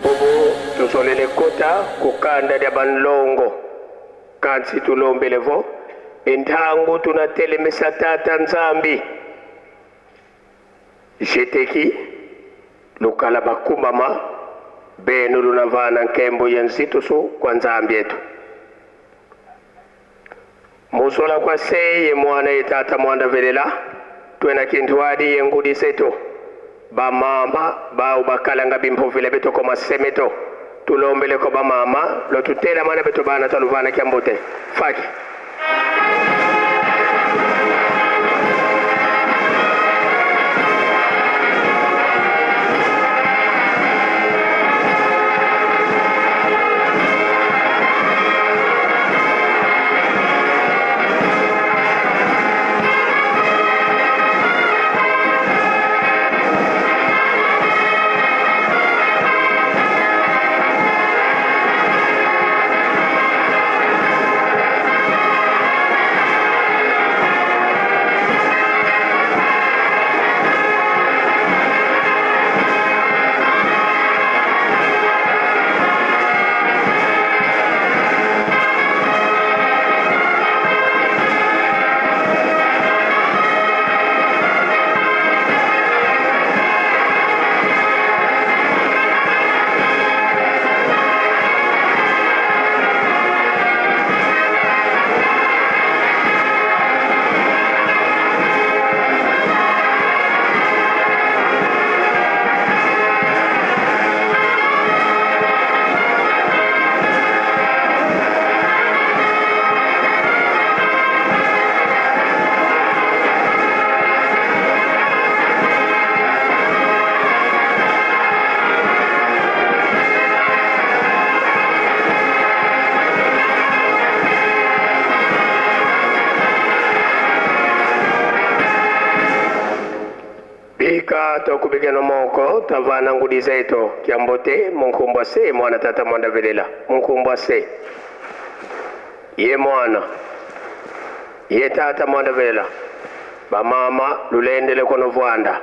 Ubu tuzolele kota kukanda lya banlongo kansi tulombelevo entangu tunatelemesa tata Nzambi jeteki lukala bakumama benu lunavana nkembo ya nzitusu kwa Nzambi etu musola kwa seye mwana ye tata mwanda velela twena kintwadi ye ngudi setu bamama bao bakalanga bimpovile beto koma semeto tulombele ko bamama lotutela mana beto bana taluvana kyambote faki. Bika tokubikeno moko tavana ngudi zeto kyambote munkumbwa se mwana tata mwanda velela munkumbwa se ye mwana ye tata mwanda velela bamama lulendele kono vwanda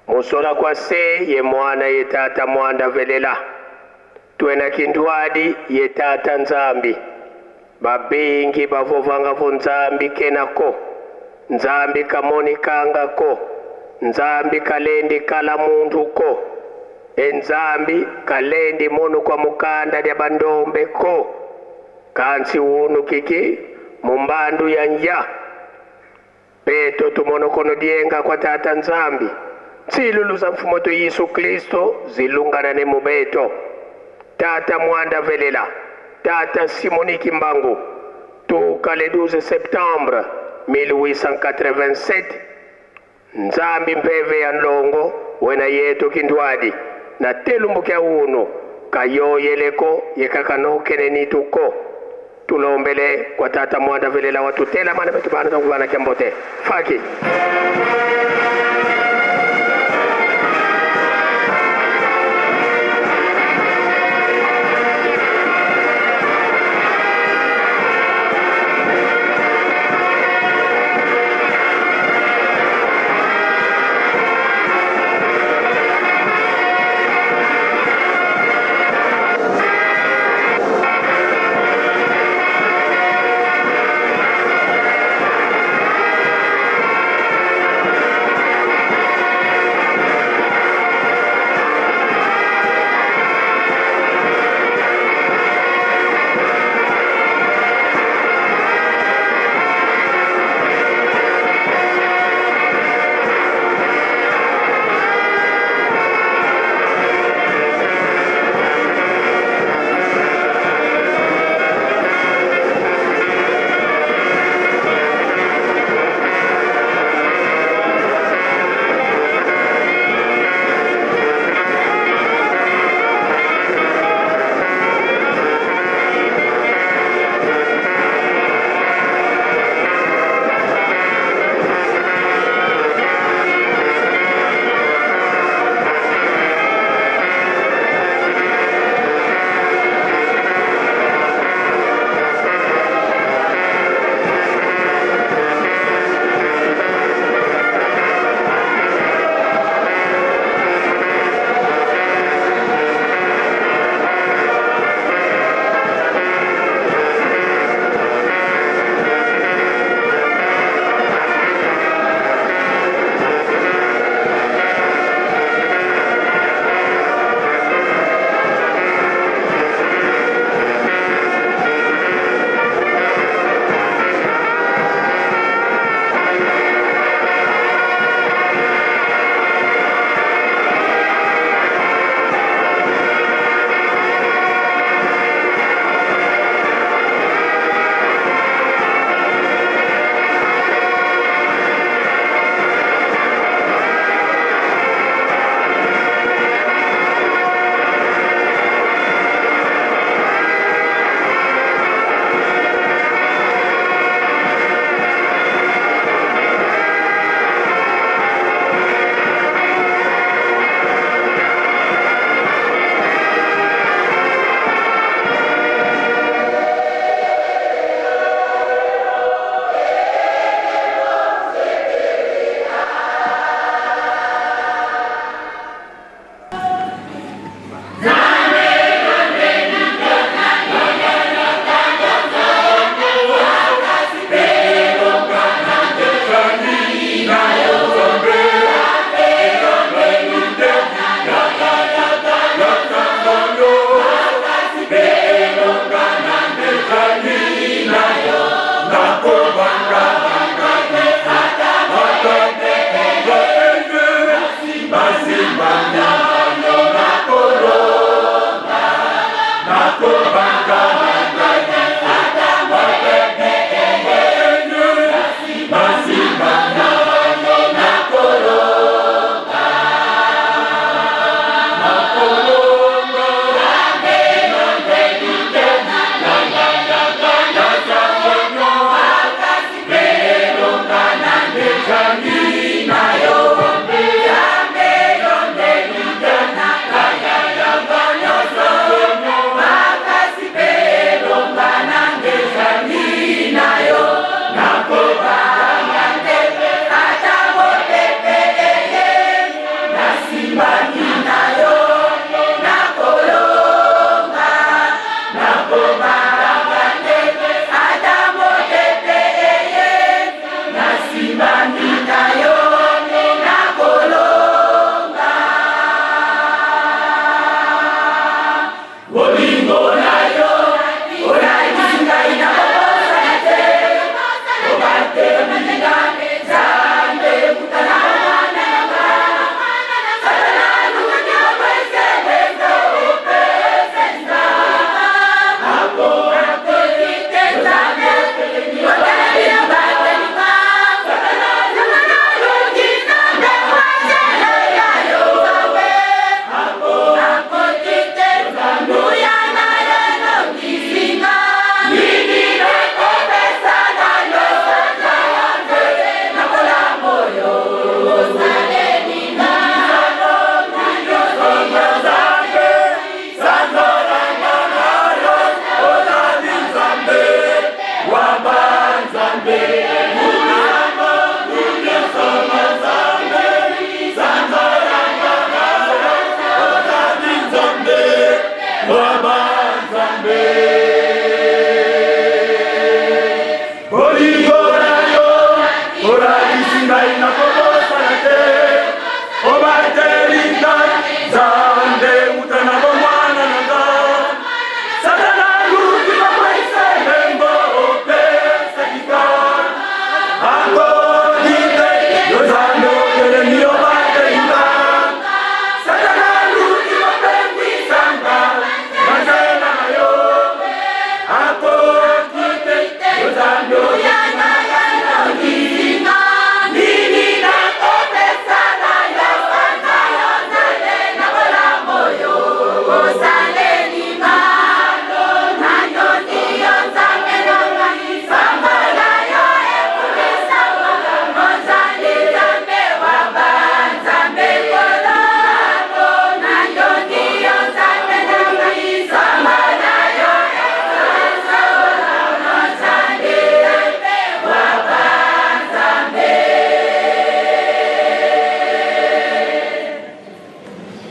musola kwa se ye mwana ye tata mwanda velela twena kintwadi ye tata Nzambi babingi bavovanga vo Nzambi kenako Nzambi kamonikangako Nzambi kalendi kala muntu ko e Nzambi kalendi munu kwa mukanda lya bandombe ko kansi wunu kiki mumbandu ya nja peto tumonokono dienga kwa tata Nzambi tsilulu za mfumo to Yesu Kristo zilungana ne mubeto tata mwanda velela tata Simoni Kimbangu tuka le 12 septembre 1887 Nzambi mpeve ya nlongo wena yetu kintwadi na telumbukia unu kayoyeleko yekakanokene nituko tulombele kwa tata mwanda velela watutela mana betu bana takubana kyambote faki.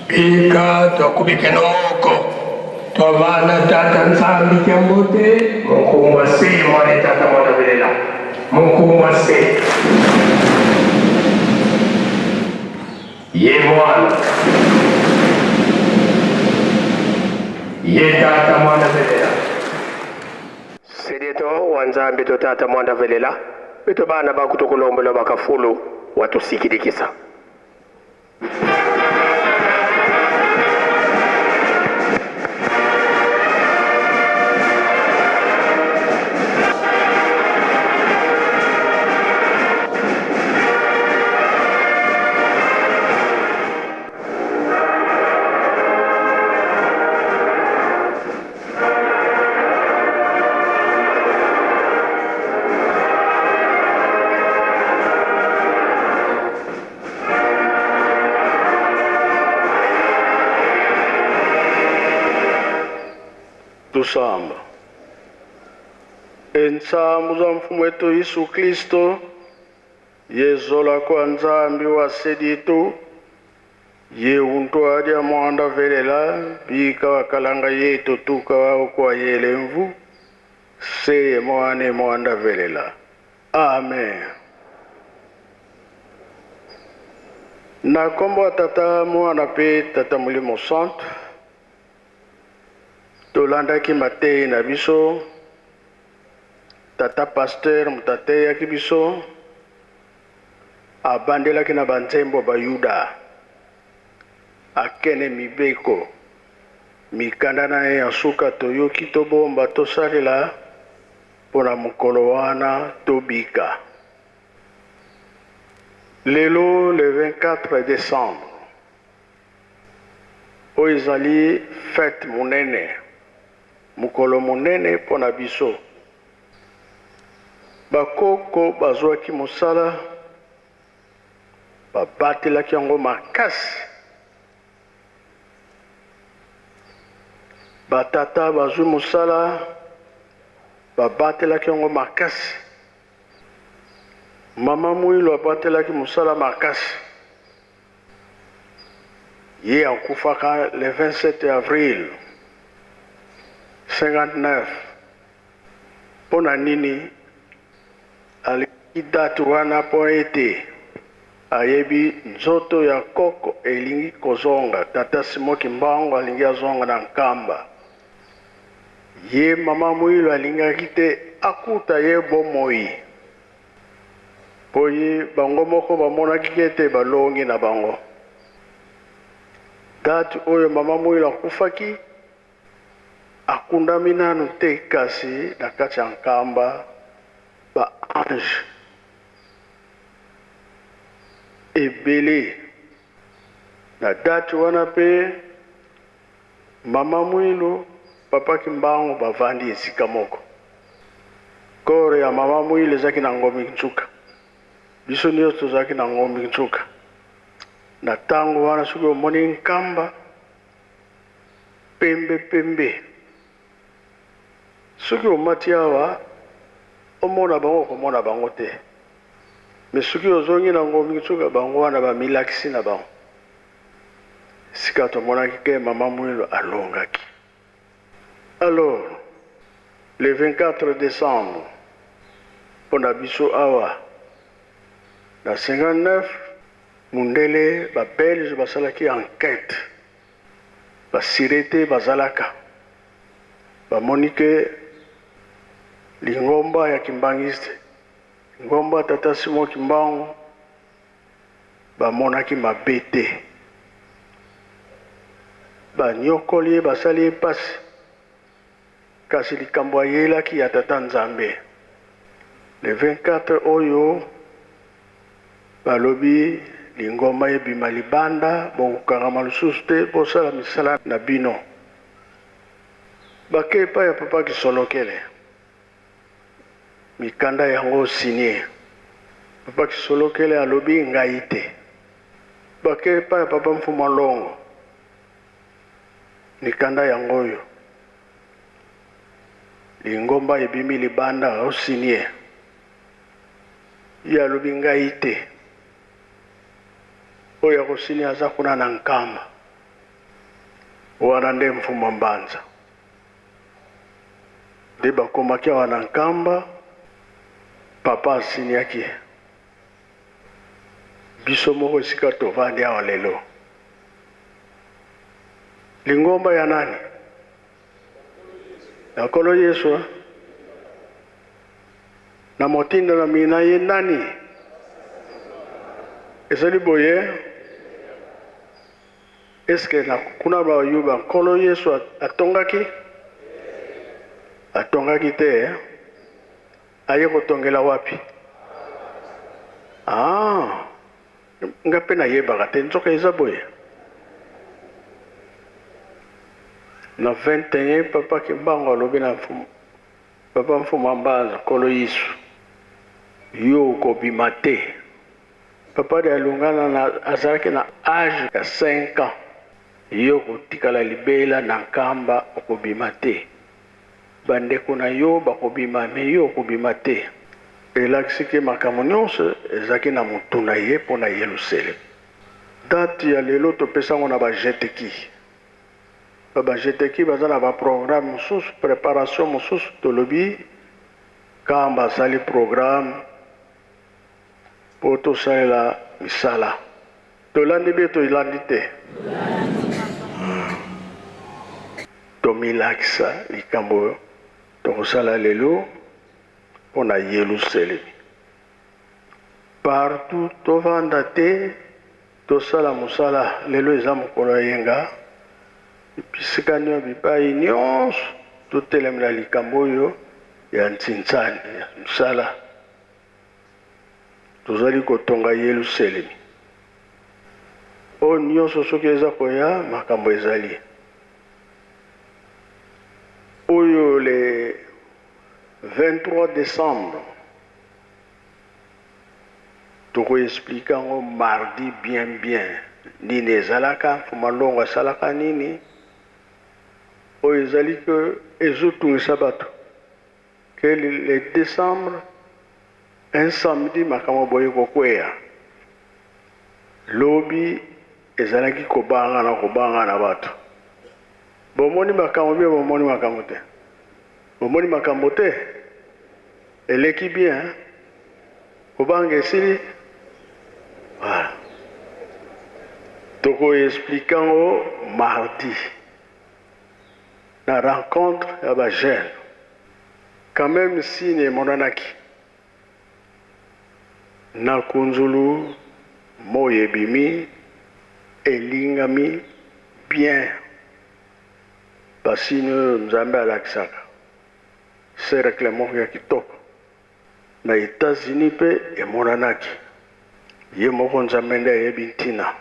Bika twakubike nomoko twavana tata Nzambi kya mbote munkumbwa se mwana tata mwana velela munkumbwa se ye mwana ye tata mwana velela Sedeto wa Nzambi to tata mwanda velela beto bana bakutukulombola bakafulu watusikilikisa. Tusamba. Entsambu za mfumu wetu Yesu Kristo yezola kwa Nzambi wa seditu ye untu adia mwanda velela bika wakalanga yetu tuka wao kwa yelemvu seye mwane mwanda velela. Amen. Na kombo ya Tata, Mwana mpe Tata Molimo Santu, tolandaki mateyi na biso. Tata Pasteur moto ateyaki biso, abandelaki na banzembo Bayuda, akene mibeko, mikanda na ye ya suka toyoki tobomba tosalela mpo na mokolo wana tobika. Lelo le 24 décembre, oyo ezali fete monene, mokolo monene mpo na biso. Bakoko bazwaki mosala, babatelaki yango makasi. Batata bazwi mosala, babatelaki yango makasi. Mama Mwilu abatelaki mosala makasi. Ye akufaka le 27 avril 59. Mpo na nini alingaki date wana? Mpo ete ayebi nzoto ya koko elingi kozonga. Tata Simon Kimbangu alingi azonga na Nkamba. Ye mama Mwilu alingaki te akuta ye bomoi, mpo ye bango moko bamonaki ete balongi na bango. Date oyo mama Mwilu akufaki akundami nanu te, kasi na kati ya Nkamba ba anges ebele na date wana mpe Mama Mwilu, Papa Kimbangu bavandi esika moko. Corps ya Mama Mwilu ezalaki na Ngombi Nsuka. Biso nionso tozalaki na Ngombi Nsuka. Na tango wana soki omoni Nkamba pembe pembe, soki omati awa omona bango okomona bango te. Mais soki ozongi na Ngombi Nsuka bango wana bamilakisi na bango. Sika tomonaki ke Mama Mwilu alongaki. Alors, le 24 decembre, mpo na biso awa na 59, Mundele ba belge basalaki enquete, ba sirete bazalaka, bamoni ke lingomba ya kimbangiste, lingomba tata Simon Kimbangu, bamonaki mabe te, banyokoli ye, basali ye pasi, kasi likambo ayelaki ya tata Nzambe. Le 24 oyo balobi lingomba ebima libanda, bokokangama lisusu te, bosala misala na bino. Bake epai ya papa Kisolokele, mikanda yango signe. Papa Kisolokele alobi ngai te. Bake epai ya papa Mfuma Longo, mikanda yango oyo. Lingomba ebimi libanda o signe. Ye alobi ngai te. Oyo akosigne aza kuna na Nkamba. Wana nde Mfuma Mbanza. Nde bakomaki awa na Nkamba, papa asignaki. Biso moko esika tovandi awa lelo. Lingomba ya nani? Ya Nkolo Yesu. Eh? Na motindo na mina ye nani? Ezali boye? Eske na kuna ba yuba Nkolo Yesu atongaki? Atongaki te. Eh? Aye kotongela wapi? Ah, nga pe nayebaka te nzoka eza boye. Na 21 papa Kimbangu alobi na mfumu, papa mfumu Mbanza, Nkolo Yesu, yo okobima te. Papa de Alungana na azalaki na age ya 5 ans. Yo okotikala libela na Nkamba, okobima te. Ba ndeko na yo bakobima mais yo okobima te. Elakisi ke makambo nionso ezalaki na mutu na ye mpo na Yeluselemi. Date ya lelo topesa yango na ba GTQ. Ba ba GTQ baza na ba programme mosusu, preparation mosusu, tolobi Kamba asali programme mpo tosalela misala. Tolandi bie tolandi te? Tomilakisa likambo tokosala lelo mpo na Yelusalemi. Partout tovanda te, tosala mosala. Lelo eza mokolo ya yenga, bisika nionso, bipai nionso totelemela likambo oyo ya ntsinsani ya mosala. Tozali kotonga Yelusalemi. Oyo nionso soki eza koya, makambo ezali. Oyo le 23 decembre toko expliquer yango mardi bien bien nini ezalaka, Mfuma Longo asalaka nini, oyo ezali que ezotungisa bato que le decembre un samedi makambo boye kokweya lobi ezalaki kobanga na kobanga na bato. Bomoni makambo bien, bomoni makambo te? Bomoni makambo te? Eleki bien, hein? Kobanga esili? Voilà. Toko expliquer yango mardi na rencontre ya ba jeunes. Quand même signe emonanaki na kunzulu, moyi ebimi, elingami bien. Ba signe oyo Nzambe alakisaka, cercle moko ya kitoko. Na Etats-Unis pe emonanaki. Ye moko Nzambe nde ayebi ntina.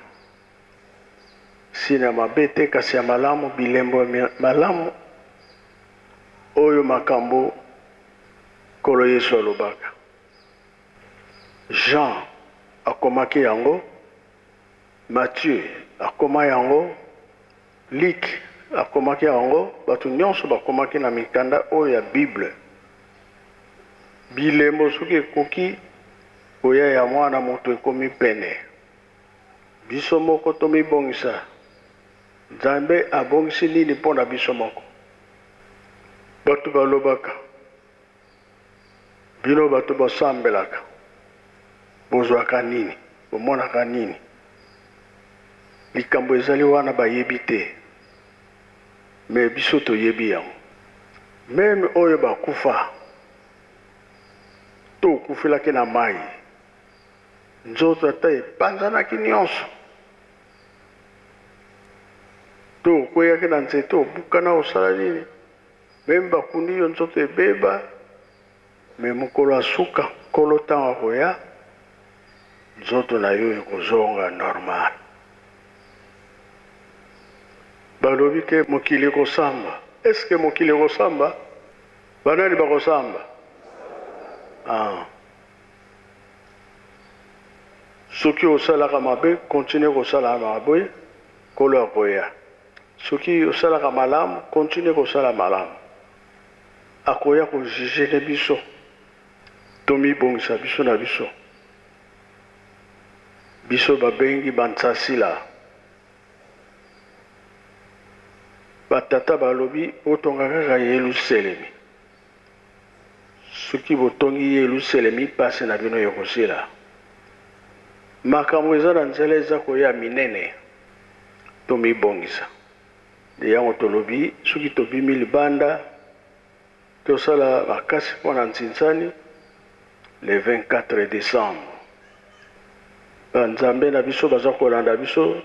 Signe ya mabe te kasi ya malamu, bilembo ya malamu oyo makambo Nkolo Yesu alobaka. Jean akomaki yango, Matthieu akoma yango, Luc akomaki yango, bato nyonso bakomaki na mikanda oyo ya Bible. Bilembo soki ekoki koya ya mwana moto ekomi pene. Biso moko tomibongisa. Nzambe abongisi nini mpo na biso moko? Bato balobaka, Bino bato bosambelaka, bozwaka nini? Bomonaka nini? Likambo ezali wana bayebi te, mais biso toyebi yango. Meme oyo bakufa to okufelaki na mayi, nzoto ata epanzanaki nionso, to okweyaki na nzete obukana osala nini, meme bakundi yo nzoto ebeba, mais mokolo ya suka Nkolo tango akoya, nzoto na yo ekozonga normal. Balobi ke mokili ekosamba. Est ce que mokili ekosamba? Banani bakosamba? Ah. Soki osalaka mabe, continue kosala mabe, Nkolo akoya. Soki osalaka malamu, continue kosala malamu. Akoya ko juger nde biso. Tomibongisa biso na biso. Biso babengi ba nsasila. Ba tata balobi botonga kaka Yeluselemi. Soki botongi Yeluselemi pasi na bino ekosila. Makambo eza na nzela eza koya minene. Tomibongisa. Nde yango tolobi soki tobimi libanda tosala makasi mpo na Ntsinsani le 24 decembre. Ba nzambe na biso baza kolanda biso,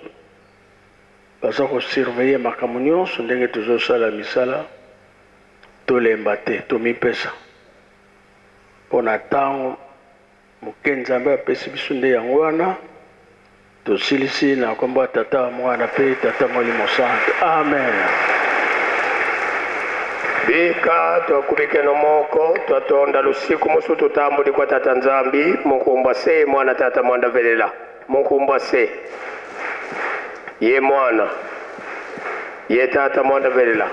baza ko surveiller makambo nionso ndenge tozo sala misala. Tolemba te, tomipesa mpo na tango moke Nzambe apesi biso nde yango wana. Tosilisi na kombo ya Tata, Mwana pe Tata Molimo Santu. Amen. Bika twakubikeno moko twatonda lusiku musu tutambuli kwa Tata Nzambi munkumbwa se Mwana Tata Mwanda velela munkumbwa se ye Mwana ye Tata Mwanda velela.